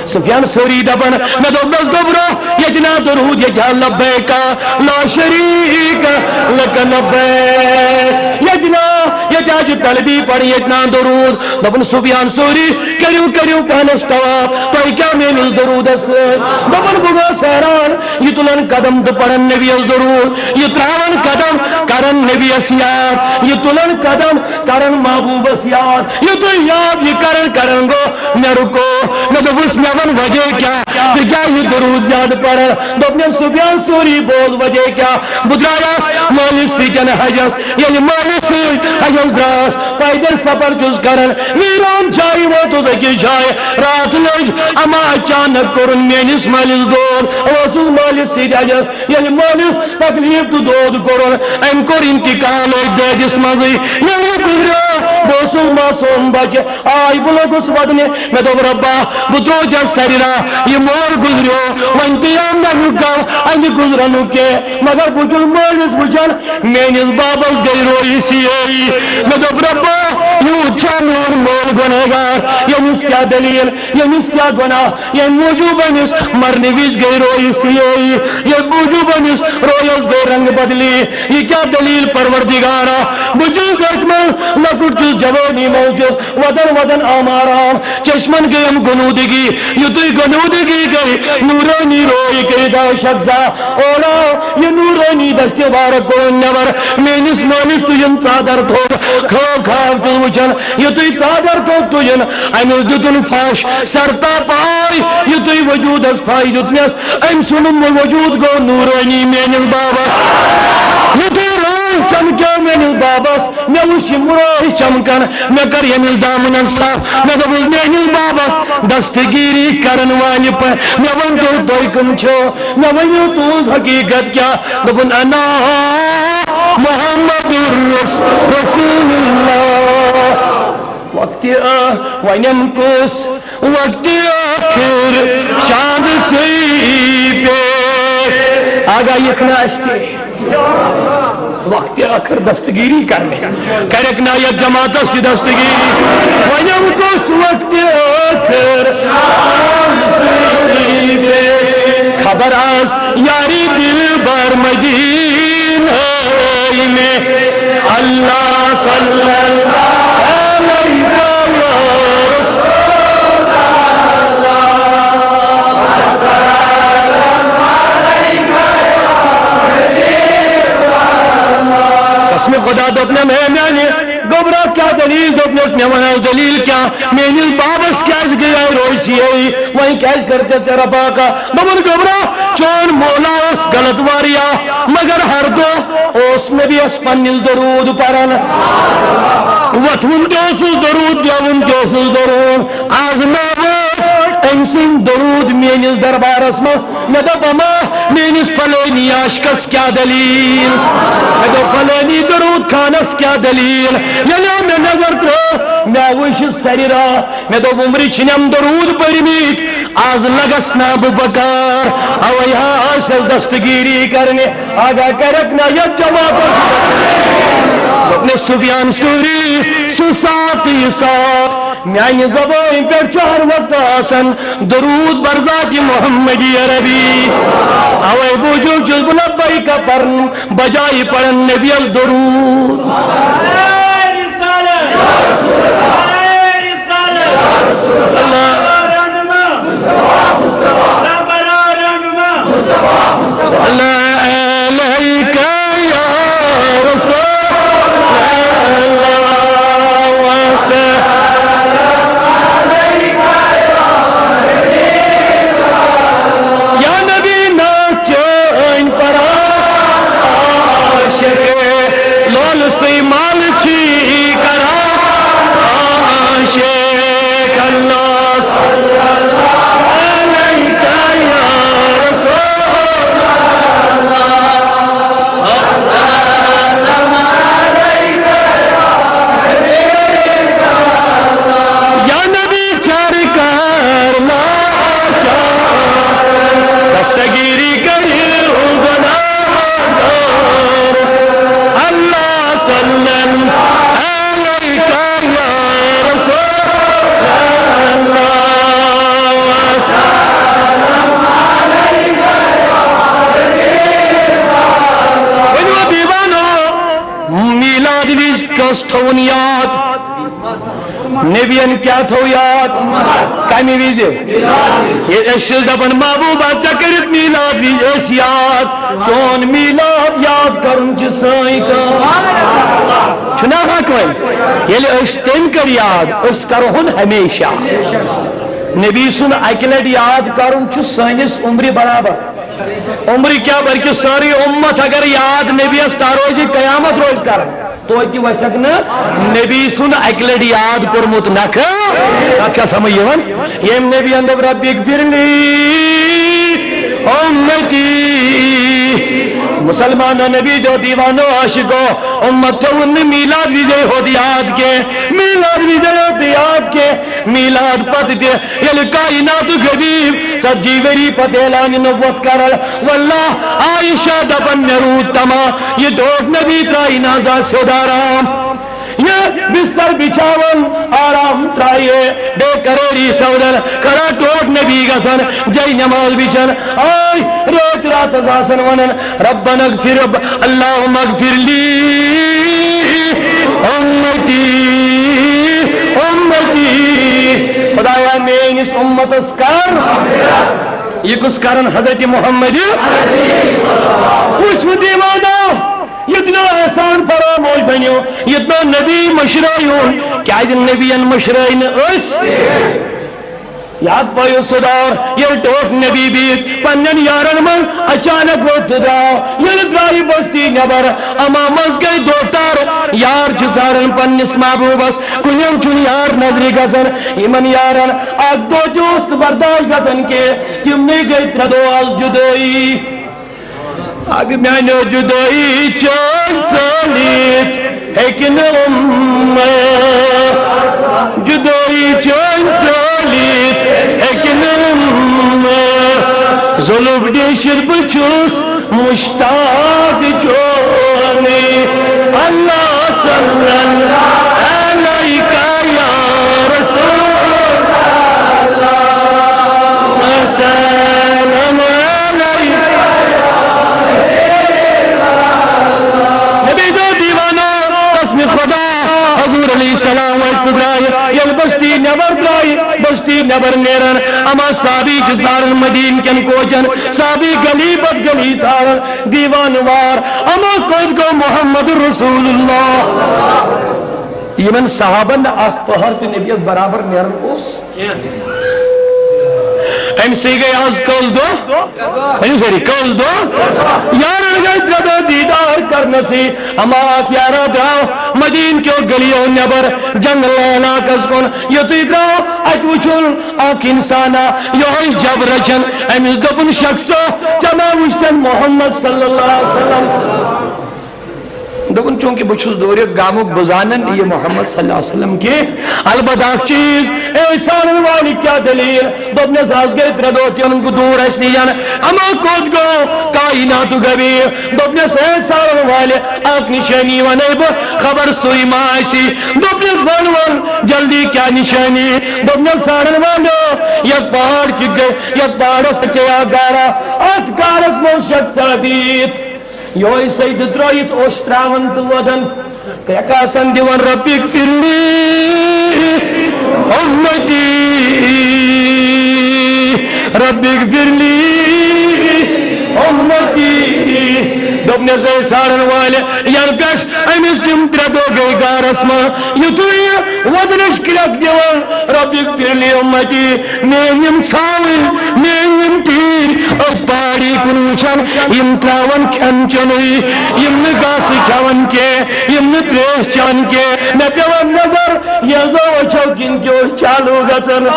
سفیان ثوری دپان، مےٚ دوٚپنس، گوٚبرو، ییٚتہِ نا درود، ییٚتہِ ہا لبیک لا شریک لک لبیک۔ ییٚتہِ نا، ییٚتہِ ہا چھُ طلبی پرٕنۍ، ییٚتہِ نا درود۔ دوٚپُن، سفیان ثوری، کٔرِو، کٔرِو پانس طواف، تۄہہِ کیٛاہ میٲنِس درودس سۭتۍ؟ دوٚپُن، بہٕ گوس حیران، یہِ تُلان قدم تہٕ پران نبی یس درود، یہِ تراوان قدم کران نبی یس یاد، یہِ تُلان قدم کران محبوبس یاد۔ یُتھُے یاد یہِ کران کران گوٚو، مےٚ رُکو، مےٚ دوٚپُس، مےٚ وَن وجہ کیٛاہ؟ ژٕ کیٛاہ یہِ درود زیادٕ پران؟ دوٚپنَم، سفیان ثوری، بوز وجہ کیٛاہ؟ بہٕ درٛایاس مٲلِس سۭتۍ حجس، ییٚلہِ مٲلِس سۭتۍ حجس درٛاس، پیدل سفر چھُس کران، ویران جایہِ ووتُس أکِس جایہِ، راتھ لٔج، اما اچانک کوٚرُن میٲنِس مٲلِس دود، اوسُس مٲلِس سۭتۍ حجس، ییٚلہِ مٲلِس تکلیف تہٕ دود کوٚرُن، أمۍ کوٚر انتقال أتھۍ دٲدِس منٛزٕے۔ ییٚلہِ گُزریو، بہٕ اوسُس معصوم بچہِ، آے بہٕ لوٚگُس ودنہِ۔ مےٚ دوٚپ، رۄبا، بہٕ ترٛوو ژےٚ سرِ راہ، یہِ مول گُزریو، وۄنۍ پیٚیو مےٚ نہٕ غم اَمہِ گُزرنُک کینٛہہ۔ مگر بہٕ چھُس مٲلِس وٕچھان، میٲنِس بابس گٔے رویہِ سیٲہی۔ مےٚ دوٚپ، رۄبا، یوٗت چھا میون مول گۄنہگار؟ ییٚمِس کیٛاہ دٔلیٖل؟ ییٚمِس کیٛاہ گۄناہ؟ ییٚمہِ موٗجوٗب أمِس مرنہٕ وِزِ گٔے رویہِ سیٲہی، ییٚمہِ موٗجوٗب أمِس رویس گٔے رنگ بدلی۔ یہِ کیٛاہ دٔلیٖل پروردگارا؟ بہٕ چھُس أتھۍ منٛز لۄکُٹ چھُس، جوٲنی منٛز چھُس، ودن ودن آمارام، چشمن گٔیم غنودگی۔ یُتھُے غنودگی گٔے، نورانی روے گٔے دہ شخصا۔ اوڑا یہِ نورانی دستہِ مبارک کوٚڑُن نٮ۪بر، میٲنِس مٲلِس تُجِن ژادر تھوٚد، کھو کھاو چھُس وٕچھان، یُتھُے ژادر تھوٚد تُجِن، أمِس دیُتُن پھش، سر تاپہٕ آے، یُتھُے وجوٗدس پھش دیُتنس، أمۍ سُنٛد وجوٗد گوٚو نورانی میٲنِس بابس۔ یُتھُے رٲہۍ چمکیو میٲنِس بابس، مےٚ وٕچھ یِم رٲہۍ چمکان، مےٚ کٔر ییٚمِس دامنس تھپھ، مےٚ دوٚپُس، میٲنِس بابس دستگیٖری کرن والہِ پٲٹھۍ، مےٚ ؤنۍ تو، تُہۍ کٕم چھِو؟ مےٚ ؤنِو، تُہٕنٛز حقیٖقت کیٛاہ؟ دوٚپُن، انا محمد رس-، رسول اللہ۔ وقتِ ٲ-، وۄنٮ۪م کُس وقتِ ٲخر شاد سٕے پے۔ آگاہ یِکھ نہٕ اَسہِ تہِ۔ وقتِ ٲخر دستگیٖری کرنہِ۔ کرکھ نا یتھ جماعتس تہِ دستگیٖری۔ وۄنۍ کُس وقتِ ٲخر۔ خبر آس یاری دلبر مدینہ میں۔ اللہ صلی اللہ علیہ وسلم۔ قسم خدا دوٚپنم، ہے میانہِ گوٚبرا، کیٛاہ دٔلیٖل؟ دوٚپنس، مےٚ وَن حظ دٔلیٖل کیٛاہ؟ میٲنِس بابس کیٛازِ گٔیے رویہِ سیٲہی؟ وۄنۍ کیٛازِ کٔر ژےٚ ژےٚ رفاقہ؟ دوٚپُن، گوٚبرا، چون مولا اوس غلط واریاہ، مگر ہر دۄہ اوس نبیَس پننِس درود پران۔ وۄتھوُن تہِ اوسُس درود، بیٚہوُن تہِ اوسُس درود۔ آز ما ووت أمۍ سُنٛد درود میٲنِس دربارس منٛز؟ مےٚ دوٚپ، اما، میٲنِس فلٲنی عاشقس کیٛاہ دٔلیٖل؟ مےٚ دوٚپ، فلٲنی درود خانس کیٛاہ دٔلیٖل؟ ییٚلہِ مےٚ نظر ترٲو، مےٚ وٕچھ سرِ راہ۔ مےٚ دوٚپ، عمرِ چھِنم درود پٔرمٕتۍ، آز لگس نا بہٕ بکار۔ اوے ہا آسس دستگیٖری کرنہِ، آگاہ کرکھ نا یتھ جماعتس۔ دوٚپنس، سفیان ثوری، سُہ ساتھ یہِ ساتھ میانہِ زبٲنۍ پٮ۪ٹھ چھُ ہر وقتہٕ آسان درود بر ذاتِ محمدی عربی۔ اوے موٗجوٗب چھُس بہٕ لبیک پرن بجایہِ پرن نبیَس درود۔ اللہ۔ صلی علیک یا رسول اللہ وسلم۔ یا نبی ناچ چٲنۍ پران عاشق، لولہٕ سٕے مال چھی کران۔ اوس تھوُن یاد۔ نبین کیٛاہ تھوو یاد؟ کمہِ وِزِ؟ ییٚلہِ أسۍ چھِس دپان، "محبوبہ، ژےٚ کٔرِتھ میٖلاد وِزِ ٲسۍ یاد، چون میٖلاد یاد کرُن چھُ سٲنۍ کٲم۔" چھُنہ حق وۄنۍ؟ ییٚلہِ أسۍ تٔمۍ کٔر یاد، أسۍ کرہون ہمیشہ۔ نبی سُنٛد اکہِ لٹہِ یاد کرُن چھُ سٲنِس عمرِ برابر۔ عمرِ کیٛاہ، بلکہِ سٲرٕے اُمت اگر یاد نبیَس تا روزِ، قیامت روزِ کران۔ توتہِ وسکھ نہٕ نبی سُنٛد اکہِ لٹہِ یاد کوٚرمُت نکھٕ۔ تتھ چھا سمجھ یِوان؟ ییٚمۍ نبیَن دوٚپ، "ربی اغفر لی امتی۔" مسلمانو، نبی دیو، دیوانو، عاشقو، اُمت تھوٚوُن نہٕ میٖلاد وِزے ہوت یاد کینٛہہ، میٖلاد وِزے ہوت یاد کینٛہہ، میٖلاد پتہٕ تہِ ییٚلہِ کائناتُک حبیب ژتجی ؤری پتہٕ اعلانِ نبوت کران، واللہ عائشہ دپان، مےٚ روٗد تما، یہِ ٹوٹھ نبی ترٛایہِ نہ زانٛہہ سیوٚد آرام۔ یہِ بستر بچھاوان، آرام ترٛایہِ، بے قرٲری سودان، کھڑا ٹوٹھ نبی گژھان، جاے نماز بچھان، آے رٲتۍ راتس آسان ونان، ربنا اغفر، رب، اللہم اغفر لی امتی، امتی۔ خدایا، میٲنِس اُمتس کر۔ یہِ کُس کرن؟ حضرت محمد۔ وٕچھ وۄنۍ دیوانو، یہِ تہِ نہٕ احسان فراموش بنیو، یہِ تہِ نہٕ نبی مشرٲیون، کیازِ نبین مشرٲے نہٕ أسۍ۔ یاد پٲیِو سُہ دور، ییٚلہِ ٹوٹھ نبی بِہِتھ پننٮ۪ن یارن منٛز اچانک ووٚتھ تہٕ درٛاو۔ ییٚلہِ درٛایہِ بستی نٮ۪بر، اما منٛز گٔے دوتار۔ یار چھِ ژھانڈان پننِس محبوبس، کُنہِ چھُنہٕ یار نظرِ گژھان۔ یِمن یارن اکھ دۄہ تہِ اوس نہٕ برداشت گژھان کینٛہہ، تِمنٕے گٔے ترٛےٚ دۄہ آز جُدٲیی۔ اکھ میانیو جُدٲیی چٲنۍ ژٲلِتھ ہیٚکہِ نہٕ اُمت، جُدٲیی چٲنۍ ژٲلِتھ ہیٚکہِ نہٕ اُمت۔ ظُلُم ڈیٖشِتھ بہٕ چھُس مشتاق چونٕے۔ اللہ صلی اللہ علیک یا رسول اللہ، سلام علیک۔ نبی دو دیوانو، قسم خدا، حضور علیہ السلام وقت درائے، یل بستی نبر درائے، بستی نبر نیرن، اما صحابی چھ ژارن مدین کن کوچن، صحابی گلی پت گلی ژارن، دیوان وار، اما کوٚت گوٚو محمد رسول اللہ؟ یمن صحابن نہٕ اکھ پہر تہِ نبیس برابر نیرن اوس۔ أمۍ سٕے گٔے آز کٔژ دۄہ؟ ؤنِو سٲری، کٔژ دۄہ؟ یارن گٔے ترٛےٚ دۄہ دیٖدار کرنَسٕے۔ اما اکھ یارا درٛاو مدیٖنہٕ کیو گلیو نٮ۪بر جنگل علاقس کُن۔ یُتھُے درٛاو، اتہِ وُچھُن اکھ انسانا یِہوٚے جب رچھن۔ أمِس دوٚپُن، "شخصو، ژےٚ ما وُچھتن محمد صلی اللہ علیہ وسلم؟" دوٚپُن، "چوٗنٛکہِ بہٕ چھُس دوٗرِ گامُک، بہٕ زانن یہِ محمد صلی اللہ علیہ وسلم کینٛہہ۔ البتہ اکھ چیٖز، اے ژھانٛڈن والہِ، کیٛاہ دٔلیٖل؟" دوٚپنس، "از گٔے ترٛےٚ دۄہ تِہُنٛد دوٗر اَسہِ نِش۔ اما کوٚت گوٚو کائناتُک حبیب؟" دوٚپنس، "اے ژھانٛڈن والہِ، اکھ نِشٲنی وَنے بہٕ، خبر سُے ما آسہِ۔" دوٚپنس، "وَن، وَن، جلدی کیٛاہ نِشٲنی؟" دوٚپنس، "ژھانٛڈن والٮ۪و، یتھ پہاڑ کہِ گٔے، یتھ پہاڑس پٮ۪ٹھ چھے اکھ غارہ، اتھ غارس منٛز شخصا بِہِتھ۔" یہوے سجدٕ ترٲیِتھ اوس تراوان تہٕ وۄدان، کرٛٮ۪کہٕ آسان دِوان، "ربی اغفر لی امتی، ربی اغفر لی امتی۔" دوٚپنس، "اے ژھانٛڈن والہِ، ینہٕ پٮ۪ٹھ أمِس یِم ترٛےٚ دۄہ گٔے غارس منٛز، یُتھُے یہِ وۄدنٕچ کرٛٮ۪کھ دِوان، ربی اغفر لی امتی، میٲنۍ یِم ژھاوٕلۍ، میٲنۍ یِم تیٖرۍ، أتھۍ پہاڑی کُن وٕچھان، یِم تراوان کھٮ۪ن چٮ۪نُے، یِم نہٕ گاسہٕ کھٮ۪وان کینٛہہ، یِم نہٕ تریش چٮ۪وان کینٛہہ۔ مےٚ پیوان نظر، یہِ زو أچھو کِنۍ کیٛاہ اوس چالو گژھان۔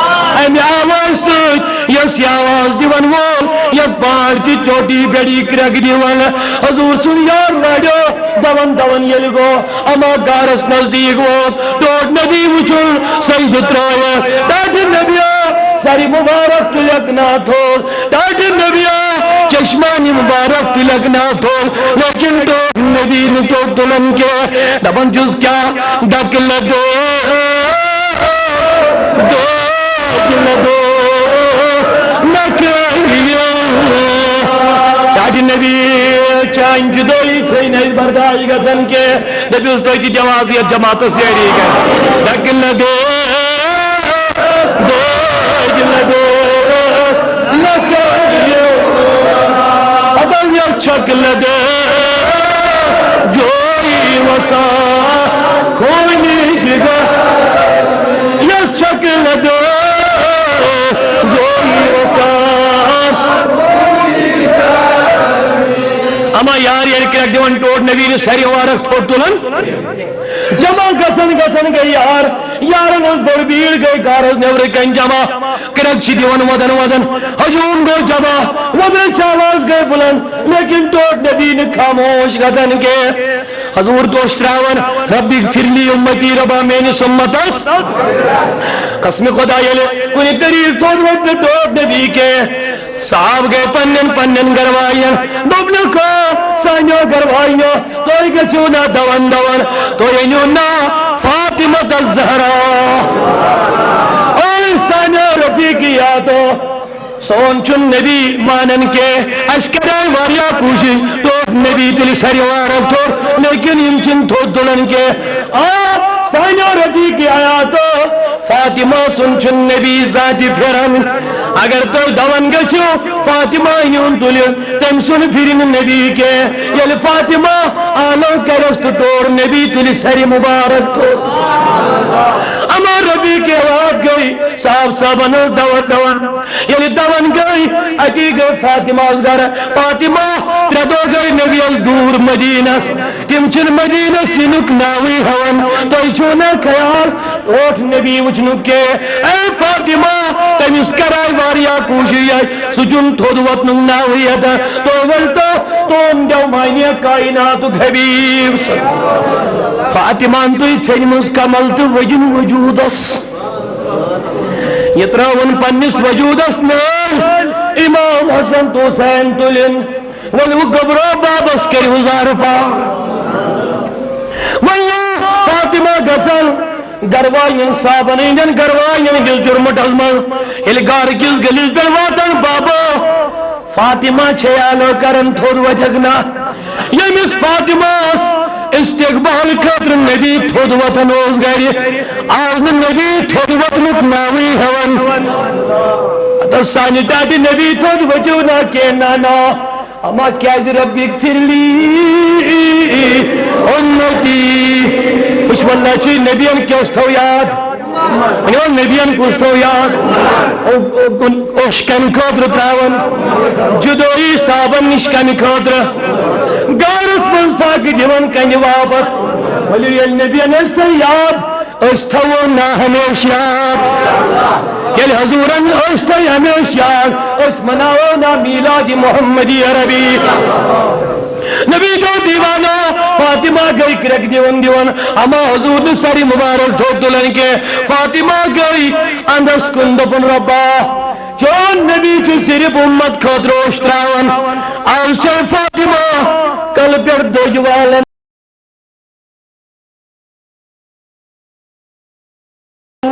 امہِ آوازِ سۭتۍ یۄس یہِ آواز دِوان وول، یتھ پہاڑ تہِ ژوٚٹ یہِ گڑی کرٛٮ۪کھ دِوان۔ حضور سُنٛد یار لڑیو، دوان دوان ییٚلہِ گوٚو، اما غارس نزدیٖک ووت، ٹوٹھ نبی وٕچھُن، سجدٕ ترٲیِتھ۔ ٹاٹھہِ نبیا، سرِ مبارک تُلکھ نا تھوٚد۔ ٹاٹھہِ نبیا، چشمانِ مبارک تُلکھ نا تھوٚد۔ لیکن ٹوٹھ نبی نہٕ توٚد تُلان کینٛہہ۔ دپان چھُس، کیٛاہ دکہٕ لگو، دود لگو، نہ کٔرِو۔ ٹاٹھہِ نبی، چانہِ جُدٲیی چھے نہٕ اَسہِ برداش گژھان کینٛہہ۔ دٔپِوس، تُہۍ تہِ دِوان یَتھ جماعتس یٲری کَرِ۔ ڈَکہٕ لَدو، دٲدۍ لَدو، لَکَن یہِ۔ ہَتَن یَس چھَکھ لَدو، جویی وَسان، خوٗنی جِگر۔ یَس چھَکھ لَدو، جویی وَسان۔ اما یار ییٚلہِ کرٛٮ۪کھ دِوان ٹوٹھ نبی نہِ سرِ مبارک تھوٚد تُلان۔ جمع گژھان گژھان گٔے یار، یارن ہٕنٛز بٔڑ بیٖڑ گٔے گارس نٮ۪برٕ کنہِ جمع۔ کرٛٮ۪کھ چھِ دِوان وۄدن وۄدن، ہجوم گوٚو جمع، وۄدنٕچ آواز گٔے بُلند، لیکن ٹوٹھ نبی نہٕ خاموش گژھان کینٛہہ۔ حضور دوش تراوان، ربی اغفر لی امتی، ربا میٲنِس اُمتس۔ قسمِ خدا ییٚلہِ کُنہِ طریٖقہٕ تھوٚد وۄتھ نہٕ ٹوٹھ نبی کینٛہہ، صاحب گٔے پننٮ۪ن پننٮ۪ن گرواین۔ دوٚپنکھ، سانیو گرواینیو، تُہۍ گٔژھِو نا دون دون، تُہۍ أنِو نا فاطمہ الزہرا۔ اے سانیو رفیقیاتو، سون چھُنہٕ نبی مانان کینٛہہ۔ اَسہِ کَرے واریاہ کوٗشِش، ٹوٹھ نبی تُلہِ سرِ مبارک تھوٚد، لیکن یِم چھِنہٕ تھوٚد تُلان کینٛہہ۔ آ، سانیو رفیقیاتو، فاطمہ سُنٛد چھُنہٕ نبی ذاتِ پھِران۔ اگر تُہۍ دَوان گٔژھِو، فاطمہ ہُنٛد تُلِو، تٔمۍ سُنٛد پھِرِ نہٕ نبی کینٛہہ۔ ییٚلہِ فاطمہ آلو کَرٮ۪س تہٕ ٹوٹھ نبی تُلہِ سرِ مبارک تھوٚد۔ اما رفیقیات گٔے صاحب صٲبن ٲس دعوت دِوان۔ ییٚلہِ دَوان گٔے، اَتی گٔے فاطمہ ہَس گَرٕ۔ فاطمہ ترٛےٚ دۄہ گٔے نبی یَس دوٗر مدیٖنَس۔ تِم چھِنہٕ مدیٖنَس یِنُک ناوٕے ہٮ۪وان۔ تۄہہِ چھُو نا خیال، ٹوٹھ نبی وٕچھنُک کینٛہہ؟ اے فاطمہ، تٔمِس کَرے واریاہ کوٗشِش، سُہ چھُنہٕ تھوٚد وۄتھنُک ناوٕے ہٮ۪تان۔ تُہۍ ؤنۍ تو، تُہُنٛد دیو معنی کائناتُک حبیب۔ فاطمہ ہَن تُج ژھیٚنمٕژ کمل تہٕ ؤجِن وجوٗدس۔ یہِ ترٲوٕن پننِس وجوٗدس نٲلۍ، امام حسن تہٕ حسین تُلِن۔ ؤلِو گوٚبرو بابس کٔرِو زارٕ پار۔ ؤلِو فاطمہ گژھن گرواینٮ۪ن صاحبن ہٕنٛدٮ۪ن گرواینٮ۪ن ہٕنٛدِس جُرمُٹس منٛز۔ ییٚلہِ گارٕ کِس گٔلِس پٮ۪ٹھ واتن بابا، فاطمہ چھے آلو کران تھوٚد وۄتھکھ نا۔ ییٚمِس فاطمہ ٲس استقبال خٲطرٕ نبی تھوٚد وۄتھان اوس گرِ، آز نہٕ نبی تھوٚد وۄتھنُک ناوٕے ہٮ۪وان۔ ہتس سانہِ ٹاٹہِ نبی تھوٚد ؤتھِو نا کینٛہہ نانا۔ اما کیازِ ربی اغفر لی امتی۔ وٕچھ وۄنۍ نہ چھُے نبیَن کیٛاہ اوس تھو یاد۔ ؤنِو حظ، نبیَن کُس تھوٚو یاد؟ او-، او-، اوٚش کَمہِ خٲطرٕ ترٛاوان؟ جُدٲیی صحابَن نِش کَمہِ خٲطرٕ؟ غارَس منٛز پھاکہٕ دِوان کَنہِ واپَس۔ ؤلِو، ییٚلہِ نبیَن ٲسۍ تھٲے یاد، أسۍ تھاوو نا ہمیشہِ یاد۔ ییٚلہِ حضوٗرَن ٲسۍ تھٲے ہمیشہِ یاد، أسۍ مَناوو نا میٖلادِ محمدی عربی۔ نبی گوٚو دیوانہ، فاطمہ گٔے کرٛٮ۪کھ دِوان دِوان، اما حضور نہٕ سرِ مبارک تھوٚد تُلان کینٛہہ۔ فاطمہ گٔے اندس کُن، دوٚپُن، رۄبا، چون نبی چھُ صرف اُمت خٲطرٕ اوٚش ترٛاوان۔ از چھےٚ فاطمہ کلہٕ پٮ۪ٹھ دٔج والان۔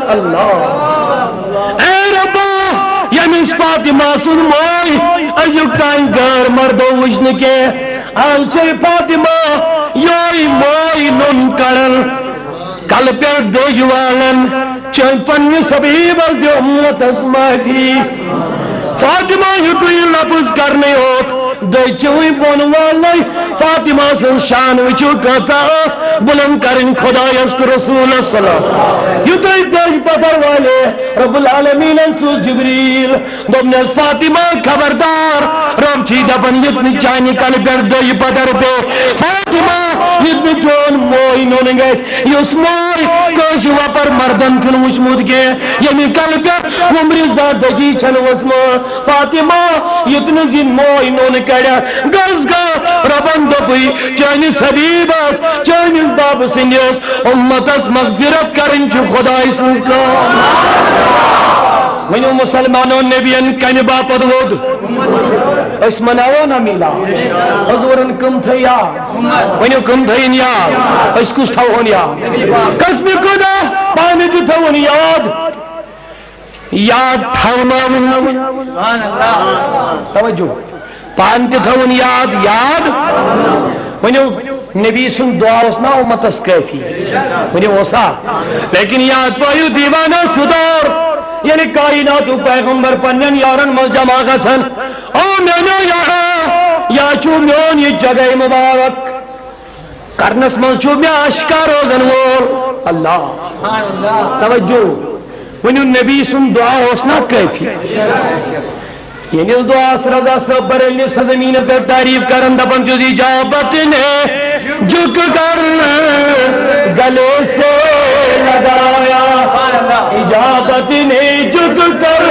اللہ۔ اے ربا، ییٚمِس فاطمہ سُنٛد موے أزیُک تام غٲر مردو وٕچھ نہٕ کینٛہہ، از چھے فاطمہ یوے موے نوٚن کڑان، کلہٕ پٮ۪ٹھ دٔج والان، چٲنۍ پننِس حبیبس دِ اُمتس معٲفی۔ فاطمہ یُتُے لفظ کرنٕے یوت، دٔج چھِ وٕنۍ بۄن والنَے۔ فاطمہ سٕنٛز شان وٕچھِو کۭژاہ ٲس بُلند کرٕنۍ خۄدایَس تہٕ رسوٗلَس صلی اللہ۔ یُتُے دٔج پتھر والے، رب العالمیٖنَن سوٗز جبریٖل، دوٚپنَس، فاطمہ خبردار، رب چھُے دپان، یُتھ نہٕ چانہِ کلہٕ پٮ۪ٹھ دٔج پتھر پیٚیہِ۔ فاطمہ، یُتھ نہٕ چون موے نوٚن گژھِ، یُس موے کٲنٛسہِ وۄپر مردن چھُنہٕ وُچھمُت کینٛہہ، ییٚمہِ کلہٕ پٮ۪ٹھ وُمرِ زانٛہہ دٔجی چھَنہٕ ؤژھمٕژ۔ فاطمہ، یُتھ نہٕ زِنۍ موے نوٚن کڑٮ۪کھ، گٔژھ گٔژھ۔ ربن دوٚپُے، چٲنِس حبیبس، چٲنِس بابہٕ سٕنٛدِس اُمتس مغفرت کرٕنۍ چھِ خۄداے سٕنٛز کٲم۔ ؤنِو مسلمانو، نبین کمہِ باپتھ ووٚد؟ أسۍ مناوو نا میٖلاد؟ حضوٗرن کٕم تھٲے یاد؟ ؤنِو، کٕم تھٲیِن یاد؟ أسۍ کُس تھاوہون یاد؟ قسمِ خدا، پانہٕ تہِ تھاوُن یاد۔ یاد تھاوناوُن۔ توجہ۔ پانہٕ تہِ تھاوُن یاد، یاد۔ ؤنِو، نبی سُنٛد دعا اوس نا اُمتس کٲفی؟ ؤنِو اوسا؟ لیکن یاد پٲیِو دیوانہ سُہ دور، ییٚلہِ کائناتُک پیغمبر پننٮ۪ن یارن منٛز جمع گژھان، او میانیو یارو، یا چھُ میون یہِ جگہ مبارک، کرنس منٛز چھُ مےٚ آشکار روزن وول اللہ۔ توجہ، ؤنِو نبی سُنٛد دعا اوس نا کٲفی؟ ییٚمِس دعاس رضا صٲب بریلوی سرزمینس پٮ۪ٹھ تعریف کران، دپان چھُس، اجابت نے جھک کر گلے سے لگایا، اجابت نے جھک کر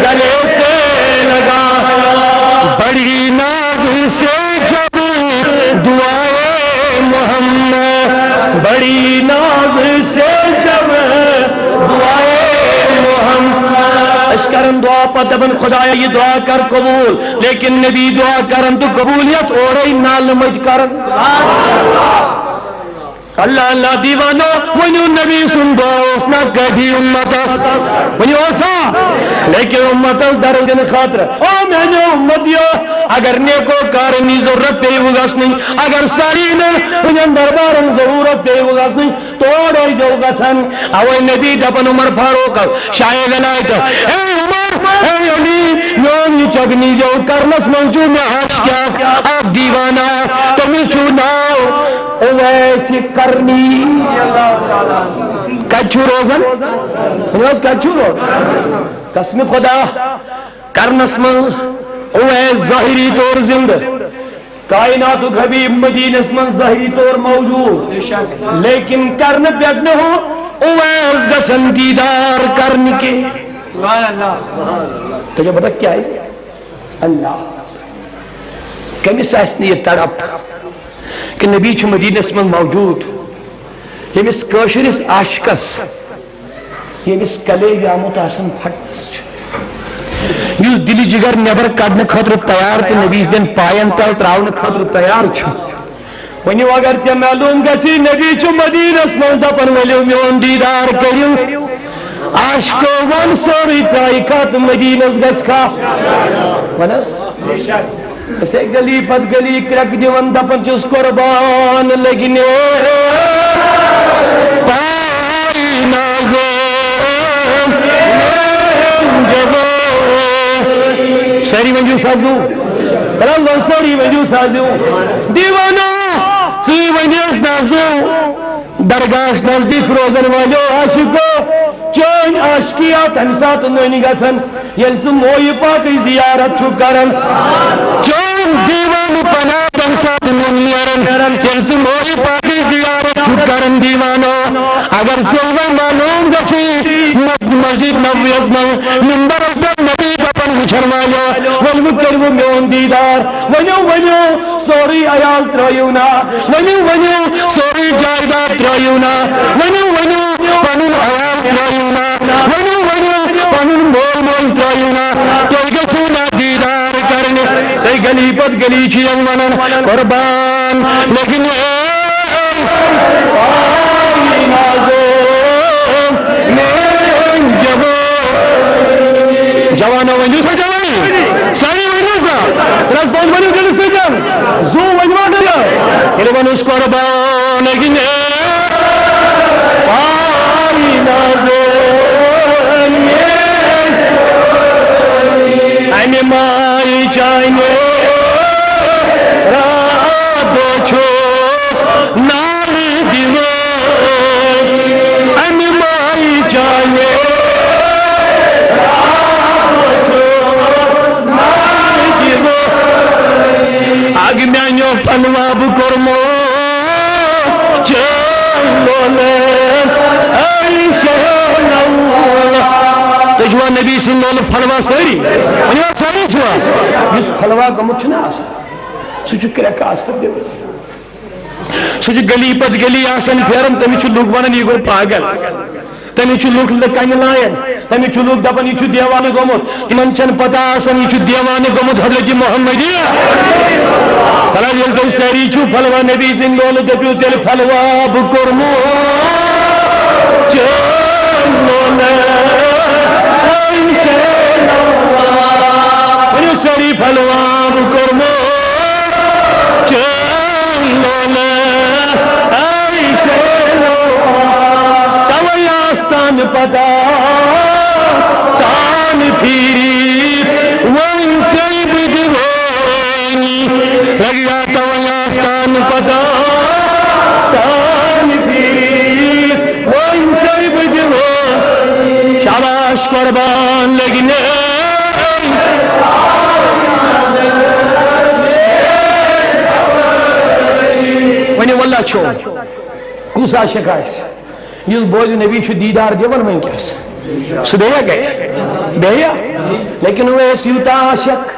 گلے سے لگایا۔ بڑی ناز سے جب دعائے محمد، بڑی ناز سے جب دعائے محمد۔ أسۍ کران دعا، پتہٕ دپان، خدایا، یہِ دعا کر قبول، لیکن نبی دعا کران تہٕ قبولیت اورے نالہٕ مٔتۍ کران۔ اللہ اللہ دیوانو، ؤنِو نبی سُنٛد دعا اوس نا کٲفی اُمتس؟ ؤنِو اوسا؟ لیکن اُمتس درد دِنہٕ خٲطرٕ، او میانیو اُمتیو، اگر نیکو کارن ہٕنٛز ضروٗرت پیٚیہِ وٕ گژھنٕے، اگر سالینن ہٕنٛدٮ۪ن دربارن ضروٗرت پیٚیہِ وٕ گژھنٕے، تور ٲسۍزیو گژھان۔ اوے نبی دپان عمر فاروق، شاہ ولایت، اے عمر، اے علی، میون یہِ چۄگنی زیو کرنس منٛز چھُ مےٚ عاشق اکھ، اکھ دیوانہ، تٔمِس چھُ ناو اویس کرنی۔ کتہِ چھُ روزان؟ ؤنِو حظ، کتہِ چھُ روزان؟ قسم خدا، کرنس منٛز اویس ظاہری طور زندٕ، کائناتُک حبیب مدینس منٛز ظاہری طور موجود، لیکن کرنہٕ پٮ۪ٹھ نہٕ ہُہ اویس گژھان دیدار کرنہٕ کینٛہہ۔ سبحان اللہ۔ تۄہہِ چھا پتہ کیٛازِ؟ اللہ۔ کٔمِس آسہِ نہٕ یہِ تڑپ کہِ نبی چھُ مدینس منٛز موجود؟ ییٚمِس کٲشرِس عاشقس، ییٚمِس کلیج آمُت آسان پھٹنس چھُ، یُس دِلہِ جگر نٮ۪بر کڑنہٕ خٲطرٕ تیار تہٕ نبی سٕنٛدٮ۪ن پاین تل تراونہٕ خٲطرٕ تیار چھُ۔ ؤنِو، اگر ژےٚ معلوم گژھی نبی چھُ مدینس منٛز، دپان، ؤلِو میون دیدار کٔرِو۔ عاشقو، وَن سورُے ترٛایہِ کھا تہٕ مدینس گژھِ کھا؟ وَن حظ۔ أسۍ ہے گلی پتہٕ گلی کرٛٮ۪کھ دِوان، دپان چھِس، قربان لگنے پائی نازو جگو۔ سٲری ؤنِو سا زو۔ بلال وَن سٲری ؤنِو سا زو۔ دیوانو، ژٕے ؤنِو نازو۔ درگاہس نزدیک روزن والو عاشقو، چٲنۍ عاشقی آ تمہِ ساتہٕ نٔنۍ گژھن، ییٚلہِ ژٕ مویہِ پاکٕچ زیارت چھُکھ کران۔ چٲنۍ دیوانہٕ پناہ تمہِ ساتہٕ نوٚن نیران، ییٚلہِ ژٕ مویہِ پاکٕچ زیارت چھُکھ کران۔ دیوانو، اگر ژےٚ وۄنۍ معلوم گژھی، مس-، مسجد نبویس منٛز ممبرس پٮ۪ٹھ نبی دپان وٕچھن والٮ۪و، ؤلِو کٔرِو میون دیدار۔ ؤنِو، ؤنِو، سورُے عیال ترٲیِو نا، ؤنِو، ؤنِو، سورُے جائیداد ترٲیِو نا، ؤنِو، ؤنِو، پنُن عیال ترٲیِو نا، ؤنِو، ؤنِو، پنُن مول موج ترٲیِو نا، تُہۍ گٔژھِو نا دیدار کرنہِ۔ تُہۍ گلی پتہٕ گلی چھِ یِم ونان، قربان لگنے پائی نازو میون جوان۔ جوانو، ؤنِو سا جوانی۔ سٲری ؤنِو سا۔ ترٛےٚ پانٛژھ ؤنِو تٔمِس سۭتۍ۔ زُو ؤنِوا تیٚلہِ؟ ییٚلہِ وَنُس قربان گِنٛدِ پاے نازو۔ اَمہِ مایہِ چانہِ راتو چھُس نالہٕ دِوان۔ اَمہِ مایہِ چانہِ اگ میانیو پھلوا بہٕ کوٚرمُت چٲنۍ لولہٕ، اے شہناز۔ تُہۍ چھِوا نبی سٕنٛدۍ لولہٕ پھلوا سٲری؟ ؤنِو حظ، سٲری چھِوا؟ یُس پھلوا گوٚمُت چھُنہ آسان، سُہ چھُ کرٛٮ۪کہٕ آسان دِوان۔ سُہ چھُ گلی پتہٕ گلی آسان پھیران، تٔمِس چھِ لُکھ ونان، "یہِ گوٚو پاگل۔" تٔمِس چھِ لُکھ لہٕ کنہِ لایان، تٔمِس چھِ لُکھ دپان، "یہِ چھُ دیوانہٕ گوٚمُت۔" تِمن چھَنہٕ پتہ آسان، یہِ چھُ دیوانہٕ گوٚمُت حضرت محمد۔ تلہ ییٚلہِ تُہۍ سٲری چھِو پھلوا نبی سٕنٛدۍ لولہٕ، دٔپِو تیٚلہِ، پھلوا بہٕ کوٚرمُت چٲنۍ لولہٕ۔ ؤنِو سٲری، پھلوا بہٕ کوٚرمُت چٲنۍ لولہٕ۔ قربان لگنے۔ ونی واللہ چھو، کُس عاشق آسہِ یُس بوزِ نبی چھُ دیٖدار دِوان وٕنکیٚس؟ سُہ بیٚیہِ گٔے، بیٚیہِ۔ لیکن اویس یوٗتاہ عاشق،